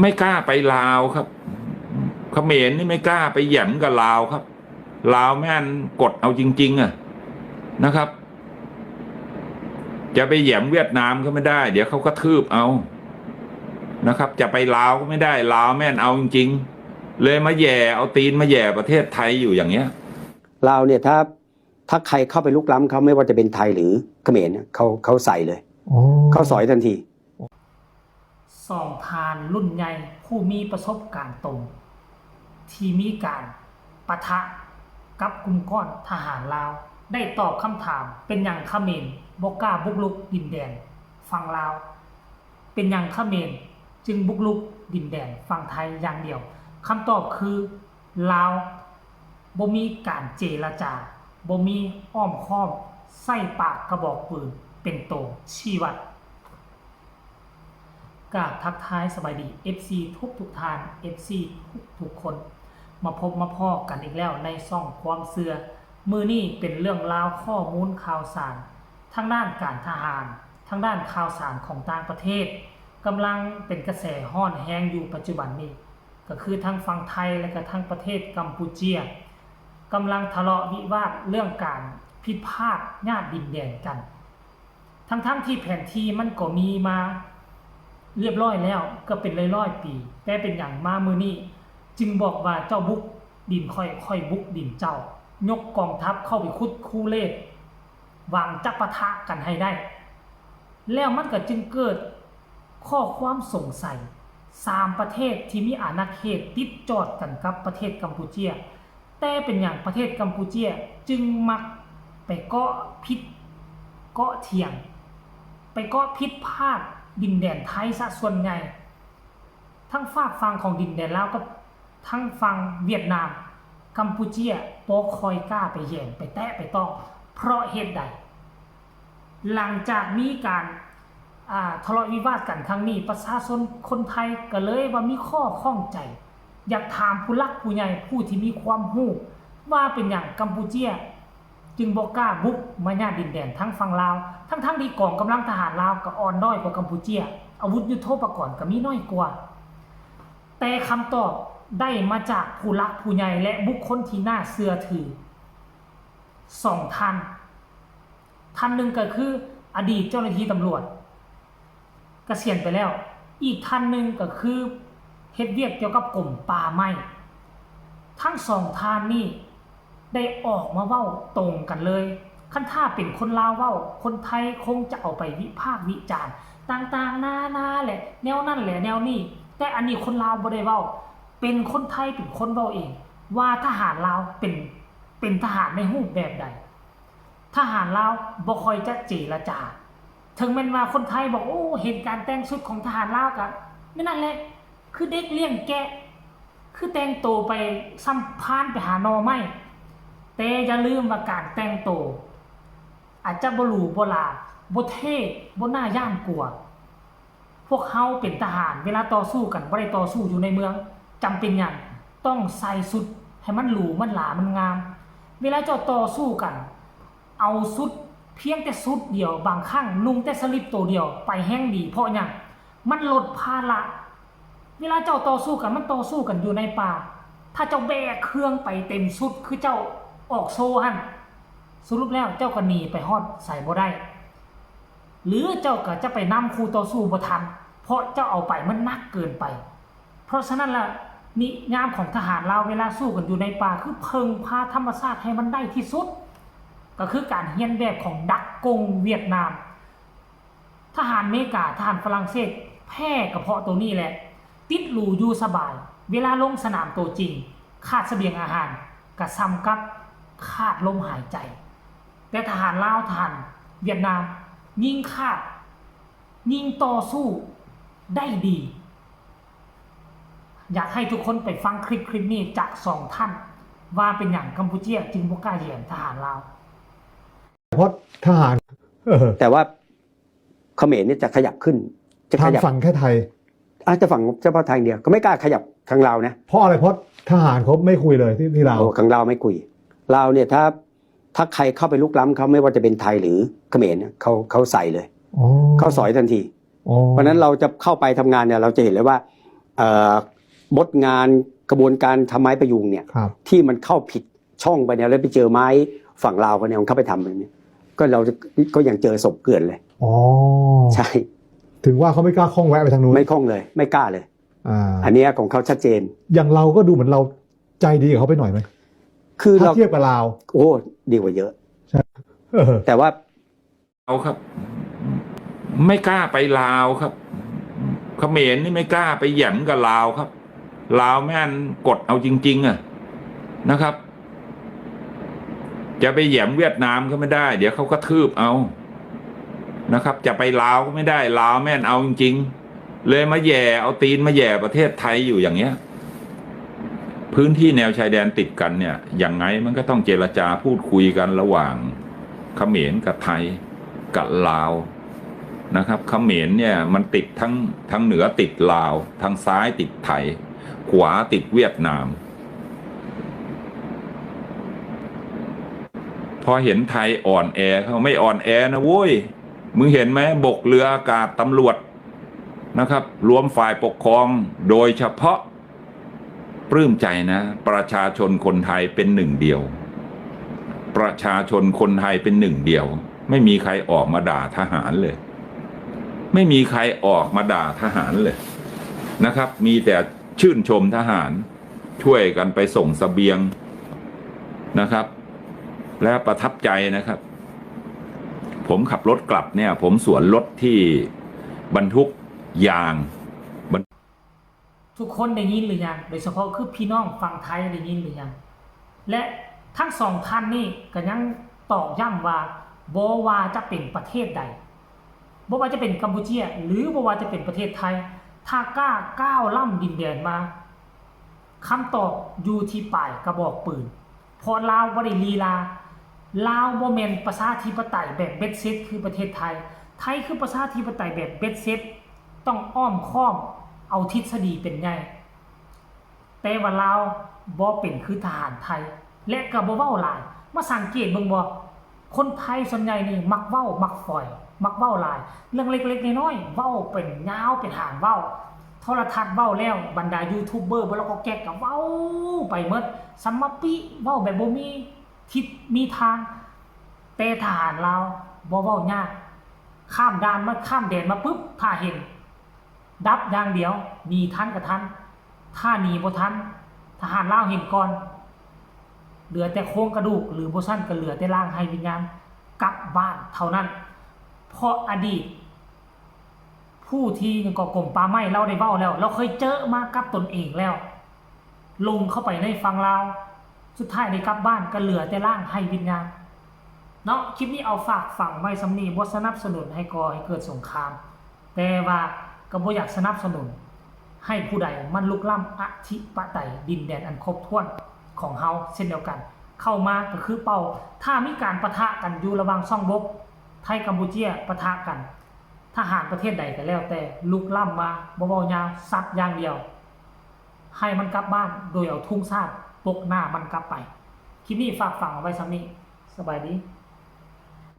ไม่กล้าไปลาวครับ เขมรนี่ไม่กล้าไปแหย้มกับลาวครับ ลาวแม่นกดเอาจริงๆ อะนะครับ จะไปแหย้มเวียดนามก็ไม่ได้ เดี๋ยวเขากระทืบเอานะครับ จะไปลาวก็ไม่ได้ ลาวแม่นเอาจริงๆ เลยมาแหย่ เอาตีนมาแหย่ประเทศไทยอยู่อย่างเงี้ย ลาวเนี่ย ถ้า ถ้าใครเข้าไปรุกล้ำเขา ไม่ว่าจะเป็นไทยหรือเขมรเนี่ย เขา เขาใส่เลย อ๋อ เขาสอยทันที ສອງທ່ານລຸ້ນໃຫຍ່ຜູ້ມີປະສົບການຕົງ ທີ່ມີການປະທະກັບກຸ່ມກ້ອນທະຫານລາວ ໄດ້ຕອບຄຳຖາມ ເປັນຫຍັງຂະເໝນບໍ່ກ້າບຸກລຸກດິນແດນຝັ່ງລາວ? ເປັນຫຍັງຂະເໝນຈຶ່ງບຸກລຸກດິນແດນຝັ່ງໄທຢ່າງດຽວ? ຄຳຕອບຄື ລາວບໍ່ມີການເຈລະຈາ, ບໍ່ມີອ້ອມຄ້ອມ, ໃຊ້ປາກກະບອກປືນເປັນໂຕຊີ້ວັດ. ກາບທັກທາຍສະບາຍດີ ເອັຟຊີ ທຸກໆທ່ານ ເອັຟຊີ ທຸກໆຄົນ ມາພົບມາພໍ້ກັນອີກແລ້ວໃນຊ່ອງຄວາມເຊື່ອ. ມື້ນີ້ເປັນເລື່ອງລາວຂໍ້ມູນຂ່າວສານ ທາງດ້ານການທະຫານ, ທາງດ້ານຂ່າວສານຂອງຕ່າງປະເທດ ກຳລັງເປັນກະແສຮ້ອນແຮງຢູ່ປັດຈຸບັນນີ້ ກໍຄືທັງຝັ່ງໄທ ແລະກະທັງປະເທດກຳປູເຈຍ ກຳລັງທະເລາະວິວາດເລື່ອງການພິພາດຍາດດິນແດນກັນ. ທັງໆທີ່ແຜນທີ່ມັນກໍມີມາລຽບຮ້ອຍແລ້ວ ກໍເປັນຮ້ອຍໆປີ, ແຕ່ເປັນຫຍັງມາມື້ນີ້ຈຶ່ງບອກວ່າເຈົ້າບຸກດິນຂ້ອຍ ຂ້ອຍບຸກດິນເຈົ້າ, ຍົກກອງທັບເຂົ້າໄປຂຸດຄູເລດ ຫວັງຈະປະທະກັນໃຫ້ໄດ້. ແລ້ວມັນກໍຈຶ່ງເກີດຂໍ້ຄວາມສົງໄສ ສາມປະເທດທີ່ມີອານາເຂດຕິດຈອດກັນກັບປະເທດກຳປູເຈຍ, ແຕ່ເປັນຫຍັງປະເທດກຳປູເຈຍຈຶ່ງມັກໄປເກາະຜິດເກາະຖຽງ ໄປເກາະຜິດພາດດິນແດນໄທຊະສ່ວນໃຫຍ່? ທັງຟາກຝັ່ງຂອງດິນແດນລາວກັບທັງຝັ່ງຫວຽດນາມ, ກຳປູເຈຍບໍ່ຄ່ອຍກ້າໄປແຫຍມ ໄປແຕະໄປຕ້ອງ. ເພາະເຫດໃດ? ຫຼັງຈາກມີການ ອ່າ ທະເລາະວິວາດກັນຄັ້ງນີ້, ປະຊາຊົນຄົນໄທກໍເລີຍວ່າມີຂໍ້ຂ້ອງໃຈ, ຢາກຖາມຜູ້ຫຼັກຜູ້ໃຫຍ່ ຜູ້ທີ່ມີຄວາມຮູ້ ວ່າເປັນຫຍັງກຳປູເຈຍຈຶ່ງບໍ່ກ້າບຸກມາຍາດດິນແດນທາງຝັ່ງລາວ, ທັງໆທີ່ກອງກຳລັງທະຫານລາວກໍອ່ອນດ້ອຍກວ່າກຳປູເຈຍ, ອາວຸດຍຸດໂທປະກອນກໍມີໜ້ອຍກວ່າ. ແຕ່ຄຳຕອບໄດ້ມາຈາກຜູ້ຫຼັກຜູ້ໃຫຍ່ ແລະ ບຸກຄົນທີ່ໜ້າເຊື່ອຖືສອງທ່ານ. ທ່ານໜຶ່ງກໍຄືອະດີດເຈົ້າໜ້າທີ່ຕຳຫຼວດກະສຽນໄປແລ້ວ, ອີກທ່ານໜຶ່ງກໍຄືເຮັດວຽກກ່ຽວກັບກົມປ່າໄມ້. ທັງສອງທ່ານນີ້ໄດ້ອອກມາເວົ້າຕົງກັນເລີຍ. ຄັນຖ້າເປັນຄົນລາວເວົ້າ, ຄົນໄທຄົງຈະເອົາໄປວິພາກວິຈານຕ່າງໆນານາແຫຼະ, ແນວນັ້ນແຫຼະແນວນີ້, ແຕ່ອັນນີ້ຄົນລາວບໍ່ໄດ້ເວົ້າ, ເປັນຄົນໄທເປັນຄົນເວົ້າເອງວ່າທະຫານລາວເປັນ ເປັນທະຫານໃນຮູບແບບໃດ. ທະຫານລາວບໍ່ຄ່ອຍຈະເຈລະຈາ. ເຖິງແມ່ນວ່າຄົນໄທບອກ, ໂອ້, ເຫັນການແຕ່ງຊຸດຂອງທະຫານລາວກະແມ່ນນັ້ນແຫຼະ, ຄືເດັກລ້ຽງແກະ, ຄືແຕ່ງໂຕໄປຊ່ຳພານໄປຫາໜໍ່ໄມ້. ແຕ່ຢ່າລືມວ່າການແຕ່ງໂຕອາດຈະບໍ່ຫຼູບໍ່ຫຼາ, ບໍ່ເທ່, ບໍ່ໜ້າຢ້ານກົວ. ພວກເຮົາເປັນທະຫານ, ເວລາຕໍ່ສູ້ກັນບໍ່ໄດ້ຕໍ່ສູ້ຢູ່ໃນເມືອງ. ຈຳເປັນຫຍັງຕ້ອງໃສ່ຊຸດໃຫ້ມັນຫຼູ, ມັນຫຼາ, ມັນງາມ? ເວລາເຈົ້າຕໍ່ສູ້ກັນ, ເອົາຊຸດພຽງແຕ່ຊຸດດຽວ, ບາງຄັ້ງນຸ່ງແຕ່ສະລິບໂຕດຽວໄປແຮ່ງດີ. ເພາະຫຍັງ? ມັນລົດພາລະ. ເວລາເຈົ້າຕໍ່ສູ້ກັນ, ມັນຕໍ່ສູ້ກັນຢູ່ໃນປ່າ. ຖ້າເຈົ້າແບກເຄື່ອງໄປເຕັມຊຸດ, ຄືເຈົ້າອອກໂຊຫັ້ນ, ສະຫຼຸບແລ້ວເຈົ້າກໍໜີໄປຮອດໃສບໍ່ໄດ້. ຫຼືເຈົ້າກໍຈະໄປນຳຄູ່ຕໍ່ສູ້ບໍ່ທັນ, ເພາະເຈົ້າເອົາໄປມັນໜັກເກີນໄປ. ເພາະສະນັ້ນລະ ນິຍາມຂອງທະຫານລາວເວລາສູ້ກັນຢູ່ໃນປ່າ ຄືເພິ່ງພາທຳມະຊາດໃຫ້ມັນໄດ້ທີ່ສຸດ, ກໍຄືການຮຽນແບບຂອງດັກກົງຫວຽດນາມ. ທະຫານເມກາ, ທະຫານຝຣັ່ງເສດ ແພ້ກະເພາະໂຕນີ້ແຫຼະ. ຕິດຫຼູຢູ່ສະບາຍ, ເວລາລົງສະໜາມໂຕຈິງ, ຂາດສະບຽງອາຫານ, ກະສ່ຳກັບຂາດລົມຫາຍໃຈ. ແຕ່ທະຫານລາວ, ທະຫານຫວຽດນາມ ຍິ່ງຂາດ, ຍິ່ງຕໍ່ສູ້ໄດ້ດີ. ຢາກໃຫ້ທຸກຄົນໄປຟັງຄລິບ, ຄລິບນີ້ຈາກສອງທ່ານ ວ່າເປັນຫຍັງກຳປູເຈຍຈຶ່ງບໍ່ກ້າແຫຍມທະຫານລາວ. ເພາະທະຫານ ເອີ ແຕ່ວ່າຂະເໝນນີ້ຈະຂະຫຍັບຂຶ້ນ, ຈະຂະຫຍັບ ທາງຝັ່ງແຄ່ໄທ ອາດຈະຝັ່ງ ເສະເພາະໄທຢ່າງດຽວ, ກໍໄມ່กล้าຂະຫຍັບທາງລາວນະ. ເພາະອະໄລ? ເພາະ ທະຫານເຂົາໄມ່ຄຸຍເລີຍ ທີ່ ທີ່ລາວ. ໂອ້ ທາງລາວໄມ່ຄຸຍ. ລາວເນີ້ຍ ຖ້າ ຖ້າໃຄເຂົ້າໄປລຸກລ້ຳເຂົາ ໄມ່ວ່າຈະເປັນໄທ ຫຼື ຂະເໝນ ເຂົາ ເຂົາໃສ່ເລີຍ. ອໍ ເຂົາສອຍທັນທີ. ອໍ ເພາະນັ້ນ ເຮົາຈະເຂົ້າໄປທຳງານເນີ້ຍ ເຮົາຈະເຫັນເລີຍວ່າ ເອີ ບົດງານ ກະບວນການທຳໄມ້ພະຍຸງເນີ້ຍ ครับ ທີ່ມັນເຂົ້າຜິດຊ່ອງໄປແນວ ແລ້ວໄປເຈີໄມ້ຝັ່ງລາວເຂົາແນວ ເຂົາໄປທຳແບບນີ້ ກໍເຮົາກໍຍັງເຈີສົບເກືອນເລີຍ. ອໍ ໃຊ່ ເຖິງວ່າເຂົາໄມ່ກ້າຂ້ອງແວະໄປທາງໂນ້ນ ໄມ່ຂ້ອງເລີຍ ໄມ່ກ້າເລີຍ. ອ່າ ອັນເນີ້ຍຂອງເຂົາຊັດເຈນ. ຢ່າງລາວກໍດູເໝືອນລາວໃຈດີກັບເຂົາໄປໜ້ອຍໄໝ? ຄືເຮົາທຽບກັບລາວ ໂອ້ ດີກວ່າເຍີະ. ໃຊ່ ເອີ ແຕ່ວ່າ ລາວຄັບ ໄມ່ກ້າໄປລາວຄັບ ຂະເໝນນີ້ໄມ່ກ້າໄປແຫຢ້ມກັບລາວຄັບ ລາວແມ່ນກົດເອົາຈິງໆ ອະ ນະຄັບ ຈະໄປແຫຢ້ມຫວຽດນາມກໍໄມ່ໄດ້ ດຽວເຂົາກະທືບເອົານະຄັບ ຈະໄປລາວກໍໄມ່ໄດ້ ລາວແມ່ນເອົາຈິງໆ ເລີຍມາແຫຍ່ເອົາຕີນມາແຫຍ່ປະເທດໄທຢູ່ຢ່າງເນີ້ຍ. ພື້ນທີ່ແນວຊາຍແດນຕິດກັນເນີ້ຍ ຍັງໄງມັນກໍຕ້ອງເຈລະຈາພູດຄຸຍກັນລະຫວ່າງຂະເໝນກັບໄທກັບລາວນະຄັບ. ຂະເໝນເນີ້ຍມັນຕິດທັງ ທາງເໜືອຕິດລາວ ທາງຊ້າຍຕິດໄທ ຂວາຕິດຫວຽດນາມ. ພໍເຫັນໄທອ່ອນແອ ເຂົາ ໄມ່ອ່ອນແອນະໂວ້ຍ ມຶງເຫັນໄໝ ບົກເຮືອອາກາດຕຳຫຼວດນະຄັບ ລວມຝ່າຍປົກຄອງ ໂດຍສະເພາະ ປຶ້ມໃຈນະ ປະຊາຊົນຄົນໄທເປັນໜຶ່ງດຽວ ປະຊາຊົນຄົນໄທເປັນໜຶ່ງດຽວ ໄມ່ມີໃຄອອກມາດ່າທະຫານເລີຍ ໄມ່ມີໃຄອອກມາດ່າທະຫານເລີຍນະຄັບ ມີແຕ່ຊື່ນຊົມທະຫານ ຊ່ວຍກັນໄປສົ່ງສະບຽງນະຄັບ ແລະປະທັບໃຈນະຄັບ ຜົມຂັບລົດກັບເນີ້ຍ ຜົມສວນລົດທີ່ບັນທຸກຢາງ ທຸກຄົນໄດ້ຍິນຫຼືຍັງ ໂດຍສະເພາະຄືພີ່ນ້ອງຝັ່ງໄທໄດ້ຍິນຫຼືຍັງ ແລະທັງສອງທ່ານນີ້ກໍຍັງຕອກຢ້ຳວ່າ ບໍ່ວ່າຈະເປັນປະເທດໃດ ບໍ່ວ່າຈະເປັນກຳປູເຈຍ ຫຼືບໍ່ວ່າຈະເປັນປະເທດໄທ ຖ້າກ້າກ້າວລ້ຳດິນແດນມາ ຄຳຕອບຢູ່ທີ່ປາຍກະບອກປືນ ເພາະລາວບໍ່ໄດ້ລີລາ ລາວບໍ່ແມ່ນປະຊາທິປະໄຕແບບເບັດເສັດຄືປະເທດໄທ ໄທຄືປະຊາທິປະໄຕແບບເບັດເສັດ ຕ້ອງອ້ອມຄ້ອມເອົາທິດສະດີເປັນໃຫຍ່ ແຕ່ວ່າລາວບໍ່ເປັນຄືທະຫານໄທ ແລະກໍບໍ່ເວົ້າຫຼາຍ ມາສັງເກດເບິ່ງບໍ່ ຄົນໄທສ່ວນໃຫຍ່ນີ້ມັກເວົ້າ ມັກຝອຍ ມັກເວົ້າຫຼາຍ ເລື່ອງເລັກໆນ້ອຍໆ ເວົ້າເປັນຍາວເປັນຫາງເວົ້າ ໂທລະທັດເວົ້າແລ້ວ ບັນດາຢູທູບເບີ ບໍ່ລະກໍແກັກກໍເວົ້າໄປໝົດ ສຳມະປິ ເວົ້າແບບບໍ່ມີທິດມີທາງ ແຕ່ທະຫານລາວບໍ່ເວົ້າຍາກ ຂ້າມດ່ານມາ ຂ້າມແດນມາປຶບ ຖ້າເຫັນດັບຢ່າງດຽວ ໜີທັນກໍທັນ ຖ້າໜີບໍ່ທັນ ທະຫານລາວເຫັນກ່ອນ ເຫຼືອແຕ່ໂຄງກະດູກ ຫຼືບໍ່ຊັ້ນກໍເຫຼືອແຕ່ຮ່າງໄຮ້ວິນຍານກັບບ້ານເທົ່ານັ້ນ ເພາະອະດີດ ຜູ້ທີ່ຫຍັງເກາະ ກົມປ່າໄມ້ ລາວໄດ້ເວົ້າແລ້ວ ລາວເຄີຍເຈີມາກັບຕົນເອງແລ້ວ ລົງເຂົ້າໄປໃນຝັ່ງລາວ ສຸດທ້າຍໄດ້ກັບບ້ານກໍເຫຼືອແຕ່ຮ່າງໄຮ້ວິນຍານເນາະ. ຄລິບນີ້ເອົາຝາກຝັງໄວ້ສ່ຳນີ້ ບໍ່ສະໜັບສະໜູນໃຫ້ກໍ່ໃຫ້ເກີດສົງຄາມ ແຕ່ວ່າກໍບໍ່ຢາກສະໜັບສະໜູນໃຫ້ຜູ້ໃດມາລຸກລ້ຳອະທິປະໄຕດິນແດນອັນຄົບຖ້ວນຂອງເຮົາເຊັ່ນດຽວກັນ ເຂົ້າມາກໍຄືເປົ້າ ຖ້າມີການປະທະກັນຢູ່ລະຫວ່າງຊ່ອງບົກ ໄທກຳປູເຈຍປະທະກັນ ທະຫານປະເທດໃດກໍແລ້ວແຕ່ລຸກລ້ຳມາ ບໍ່ເວົ້າຍາວ ສັບຢ່າງດຽວ ໃຫ້ມັນກັບບ້ານໂດຍເອົາທຸງຊາດປົກໜ້າມັນກັບໄປ. ຄລິບນີ້ຝາກຝັງເອົາໄວ້ສ່ຳນີ້. ສະບາຍດີ.